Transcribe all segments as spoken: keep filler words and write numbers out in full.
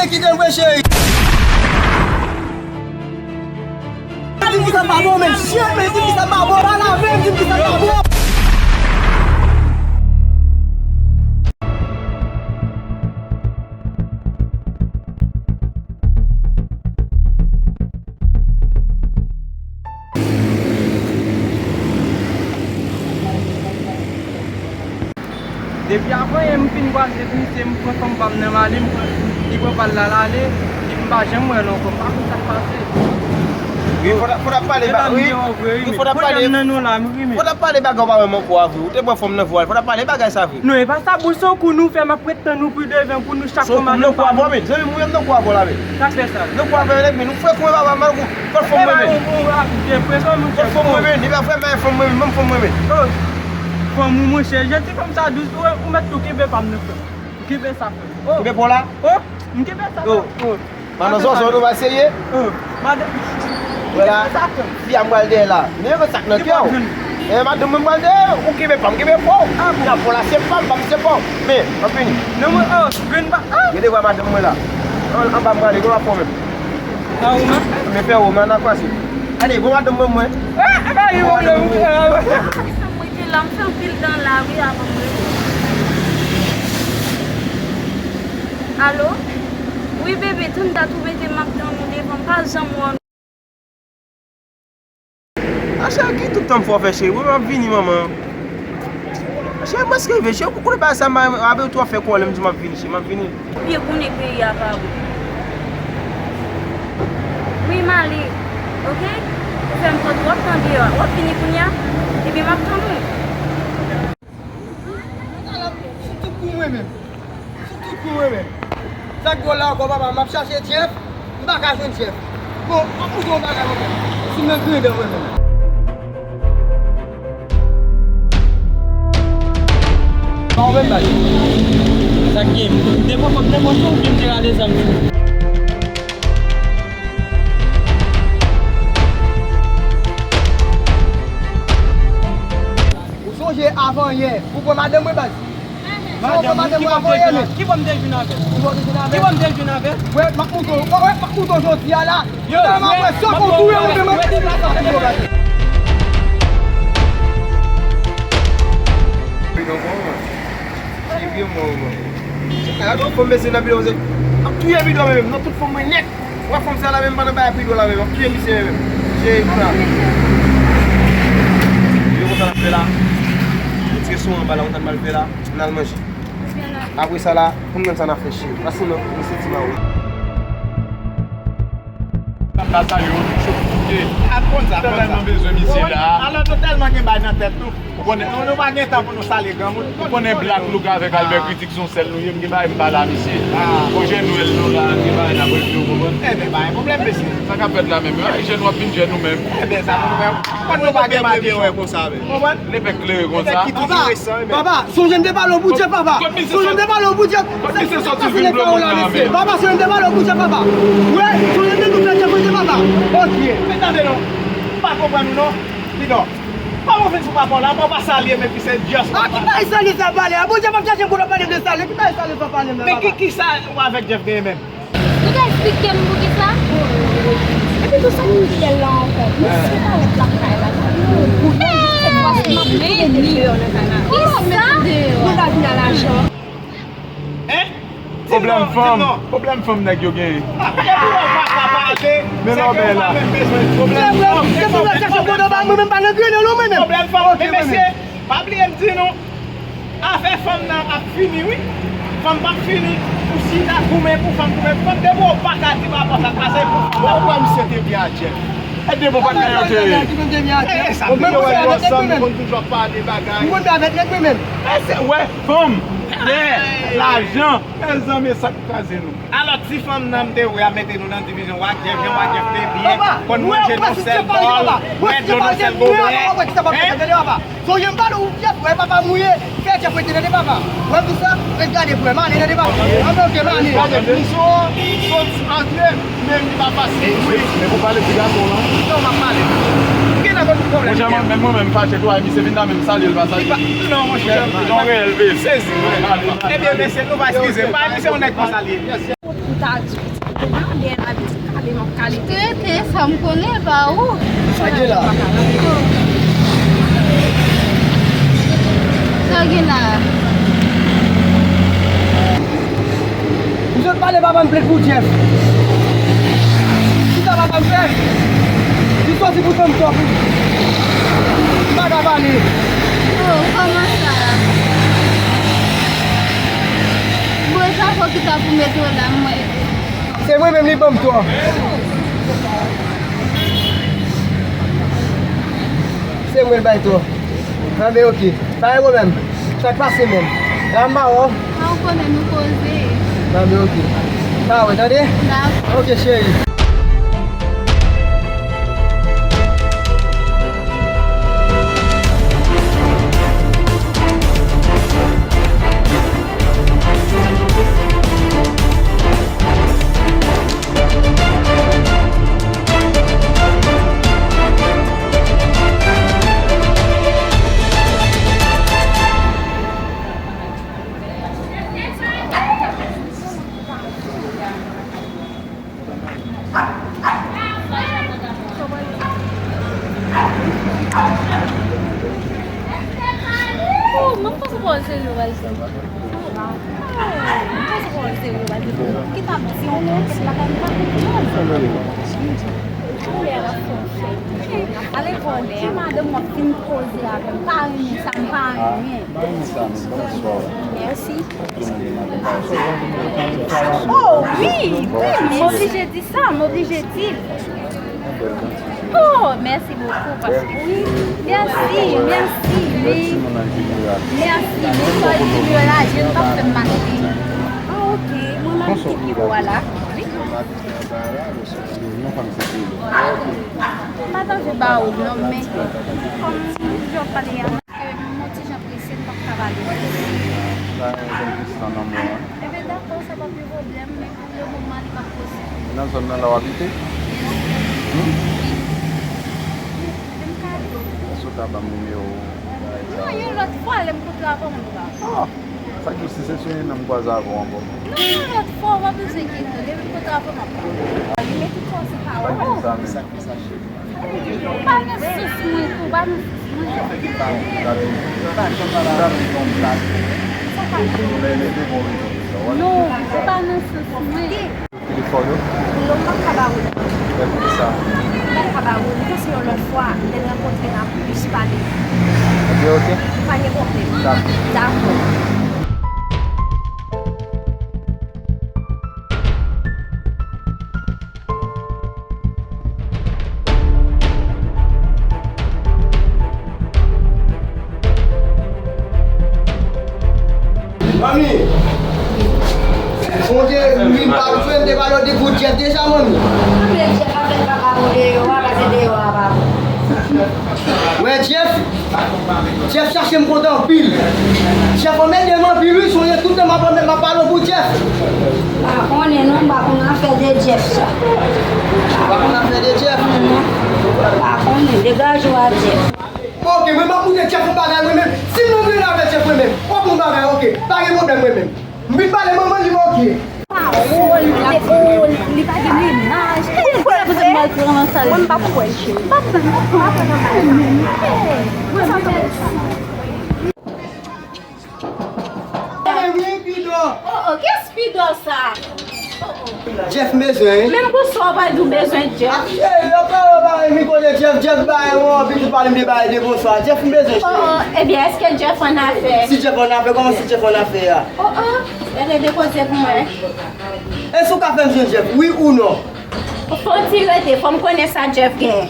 Kite l vre, cheri. Di m ki sa pa bon, men shit, men di m ki sa pa bon. Pa lave m, di m ki sa pa bon. Depi avanyè m fin kwaze misye, m pran fanm pa m nan m ale, m pran, li pran pa l la, l ale, epi m pa janm wè l ankò, m pa konn sa k pase. Wi, fò t ap, fò t ap pale ba, wi, wi, fò t ap pale, fò t ap pale bagay w pa wè m ankò a vre. Ou te pran fanm nan vwal, fò t ap pale bagay sa vre. Non, e pa sa, bouch se yon kou nou fè, m ap ret tann ou pou devan pou nou chak kòmanse. Nan kou avè w, men. Zanmi m, ou menm nan kou avè w la, men. Sa k fè sa? Nan kou avè w, men. Nou frekan, papa, mal kou. Fòk fanm mwen, men. Fòk fanm mwen, men. Li pa fè bay fanm mwen, men. Ban m fanm mwen, men. Oh. Fanm ou, monchè. Jèn ti fanm sa dous. Ou, ou mèt tou kenbe pa m nan, frè m. Kenbe sa, frè m. Oh. Kenbe pa w la? Oh. M kenbe sa, frè m. Oh. Madan Zòzò, nou pa serye? Madan. Vwala. Fi a m pral dèyè la. Men yon sak nan kè w. E madanm mwen pral dèyè, ou kenbe pa m, kenbe pa w. Nan pa w la, se pa m, pa m, se pa w. Men, anfini. Non, mwen, oh, grenn ba, ah! Gade vwa madanm mwen la. An, anba m prale, gen w ap fè w menm. A ou menm? Men fè ou, men an akwase. Gade, bon madanm mwen, mwen. Ah, ah, ah, yo, yo, yo, yo. Mwen te la, m fè anpil dan la, wi, avan mwen. Alo? Wi, bebe, tann dat ou mete m ap tann ou devan, m pa janm wè w. A cheri, ki tout tan m fè w fè, cheri? Wi, m ap vini, manman. Cheri, m prèske rive, cheri, ou konnen bagay sa, m ape twò fè kòlè, m di m ap vini, cheri, m ap vini. Ou byen konnen peyi a pa bon. Wi, m ale, oke? Ou fè m pran twòp tan deyò a. W ap vini kounye a? Ebyen, m ap tann ou. Sou tout kou mwen menm. Sou tout kou mwen menm. Sa k dwòl la ankò, papa, m ap chache Jeff, m pa ka jwenn Jeff. Bon, m ap montre w yon bagay mwen menm. Si m nan grandè mwen menm. Pa w menm bay. Sa k gen? M te pran kòb nan pòch ou, oubyen m te rale zam sou ou? Ou sonje avanyè, ou pran madanm mwen baz. Sa w pran madanm mwen avanyè, men. Ki bò m te vin avè l? Ki bò w te vin avè l? Ki bò m te vin avè l? Wè, m ap montre w. Wè, wè, m ap montre w jodi a la. Yo, m ap wè sa w konn touye ou menm. Gade yon fanm mesye nan bidon, ap touye bidon menm, nan tout fòm mwen nèt. Wè fanm sa la menm pa nan bay ap rido la menm, ap touye misye menm. Misye ekran. Yo konn sa n ap fè la. Retire son anba la, konn sa n pral fè la. N al manje. Apre sa la, pou n konn sa n ap fè cheri. Pase nan mesye ti mawo. Sa sa yo, yo kouke. Ap konn sa, konn sa. Tèlman bezwen misye la. Alò nou tèlman gen bay nan tèt nou. Ou konnen, nou, nou pa gen tan pou nou salye granmoun. Ou konnen Black Look avèk Albert Critique se yon sèl nou ye, m gen bagay m pale a misye. Bon, jèn nou el nou la, gen bagay n ap regle, ou konprann? Enben, pa gen pwoblèm, mesye. Sa k ap fèt la menm? Ay, jèn w ap vin jèn ou menm. Enben, sa pou nou fè. Konn nou pa gen maten. Konprann? Lepèk klere konsa. Papa, papa, sonje m te pale w pou Dye, papa. Sonje m te pale w pou Dye. Sa k pase nèg sa yo la, mesye? Papa, sonje m te pale w pou Dye, papa. Wi, sonje m te tou fè Dye pou Dye, papa. Ok. Men tande non. M pa konprann ou non. Bidon. Kòman w vin sou papa w la, kòman w pa salye m epi se just papa? Ah, ki bagay salye sa pale a? Bondye p ap chache pou l ap pale de salye. Ki bagay salye sa pale m la, papa? Men ki, ki sa ou avèk Jeff genyen menm? Nou ka eksplike m poukisa? Epi tou sa ki pi bèl la ankò. Misye pa ret lakay la. Kisa? Nou la vin a lajan. Hein? Pwoblèm fanm, pwoblèm fanm nèg yo genyen. Men lè w bèl la. Pwoblèm fanm. Se pou mwen chache kote ba mwen menm pa nan grenn non mwen menm. Pwoblèm fanm. Men mesye, pa bliye m di nou, afè fanm nan ap fini wi. Fanm p ap fini. Pou chita goumen pou fanm, goumen pou fanm. Depi w pa ka di pa rapò sa k pase pou fanm. Ou wè misye te byen a Jeff. E depi w pa t ka yo te. E sa, mwen konn avèk nèg mwen menm. Mwen konn avèk nèg mwen menm. E se, wè, fanm, tè, lajan. Mezanmi, sa k kraze nou. Alò, ti fanm nan m te wè ap mete nou nan divizyon, wa Jeff, jan wa Jeff te byen, konn manje nou sèl bòl, bwè dlo nou sèl goblè. Hein? Sonje m pale w, Jeff, wè papa mouye, fè Jeff rete tande papa. Wè m di sa, ret gade pou wè, m ale tande papa. Anben, ok, m ale. Gade, misyon an, sot antre, men li pa fasil. Wi. Men pou pale ti gason la. Non, m ap pale. M gen nan konn pwoblèm. Monchè, mwen menm, mwen menm fache tou, ay, misye vin la menm salye l pa salye. Non, monchè. Jan reyèl veye. Sezi. Ebyen, mesye, nou va eskize. Pa, misye, yon nèg konsa li ye. Ou ta di pitit mwen, dèyè la pitit kale m ap kale. Rete, sa m konnen pa ou. Sa gen la? Sa gen la? M sot pale papa m plen pou Jeff. Kisa papa m fè? Li soti pou tann tò pou m pa ka pale. Oh, kòman sa? Bon, sa fò ki ta pou mete w la, mwen. Se mwen menm li ban m tò. Se mwen l bay tò. Anben, oke. Pa gen pwoblèm. Sa k pase menm? La m pa wè w. A, ou konnen nou koze. Anben, oke. Pa wè, tande? Dakò. Oke, cheri. Oh, mwen panse pou al serye w al di. Oh, mwen panse pou al serye w al di. Ki t ap di w non, se bagay m pa konprann. Kòlè a fò fè. Ale kòlè. Ti madanm w ap fin koze avè m. Pa renmen sa, m pa renmen. Pa renmen sa, men bonswa. Mèsi. Oh, wi, wi, m oblije di sa, m oblije di l. Oh, mèsi bokou, paske wi, mèsi, mèsi, wi. Mèsi, men sa l di m yo la, je n pa fè m mache. Ah, ok, mwen m ap kite w la. Wi. M pa ta vle ba ou non, men kòm jan w pale a. Paske m on ti jan prese, m p ap ka pale. Pa gen plis tan nan mwen an. Ebyen, dakò, sa pa gen pwoblèm, men pou le moman, li p ap posib. E nan zòn nan la w abite? Hmm? Èske w ka ban m nimewo w? Non, yon lòt fwa, lè m kontre avè w, m ka. Ah! Sa k di w si se sou Ennan m kwaze avè w ankò? Non, yon lòt fwa, w pa bezwen enkyete w. Depi m kontre avè w, m ap pale. Li mete kò w sou pawòl. Pa gen sa menm. Pa nan sans mwen tou, pa nan sans mwen. Non, pa nan sans mwen. Telefòn ou? Non, m p ap ka ba ou l. Lè poukisa? M p ap ka ba ou l. Li ka se yon lòt fwa, lè n rankontre n ap plis pale. Ebyen, ok. Pa gen pwoblèm. Dakò. Dakò. Manmi, Bondye, m vin pa bezwen, m te pale w de pou Jeff deja, manmi. Anmwey, Jeff ap fè l pa ka bon deyò a, pase deyò a pa bon. Wè Jeff, Jeff chache m kontan anpil. Jeff anmède m anpil wi, sonje tout tan m ap, m ap pale w pou Jeff. Pa konnen non, m pa konn afè de Jeff sa. Pa konn afè de Jeff? Non, pa konnen, degaje w a Jeff. Bon, ok, mwen m ap montre Jeff yon bagay mwen menm. Si m nan grenn avè Jeff mwen menm, w ap yon bagay, ok. Pa gen pwoblèm mwen menm. M vin pale manman li, ok. Pawòl, li te, oh, li pa gen mennaj. Ou kwè l vre? Mwen m p ap kwè l, cheri. M p ap kwè l. Mwen sa tonbe sa. Mwen pi dò. Oh, oh, kiyès pi dò sa? Jeff m bezwen wi. Menm pou sa w pa di w bezwen Jeff. Cheri, yo pale w pa renmen kote Jeff, Jeff bay yon anvi tou pale m de bagay de bonswa. Jeff m bezwen, cheri. Oh, oh, ebyen, èske Jeff annafè? Si Jeff annafè, kòman si Jeff annafè a? Oh, oh, rete de koze pou mwen. Èske w ka fè m jwenn Jeff, wi ou non? Fò w ti rete, fò m konnen sa Jeff genyen.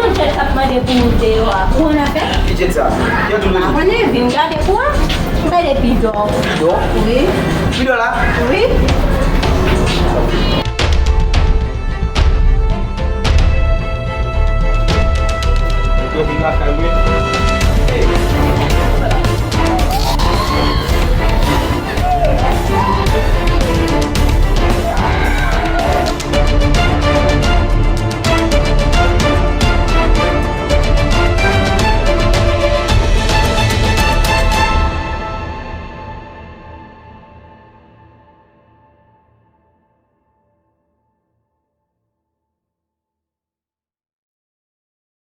Yon jèt k ap mande pou ou deyò a, ou annafè? Ki jèt sa? Ki jèt ou dwe di? Pa konnen, vin gade pou w. Gade pi dò. Pi dò? Wi. Pi dò la? Wi.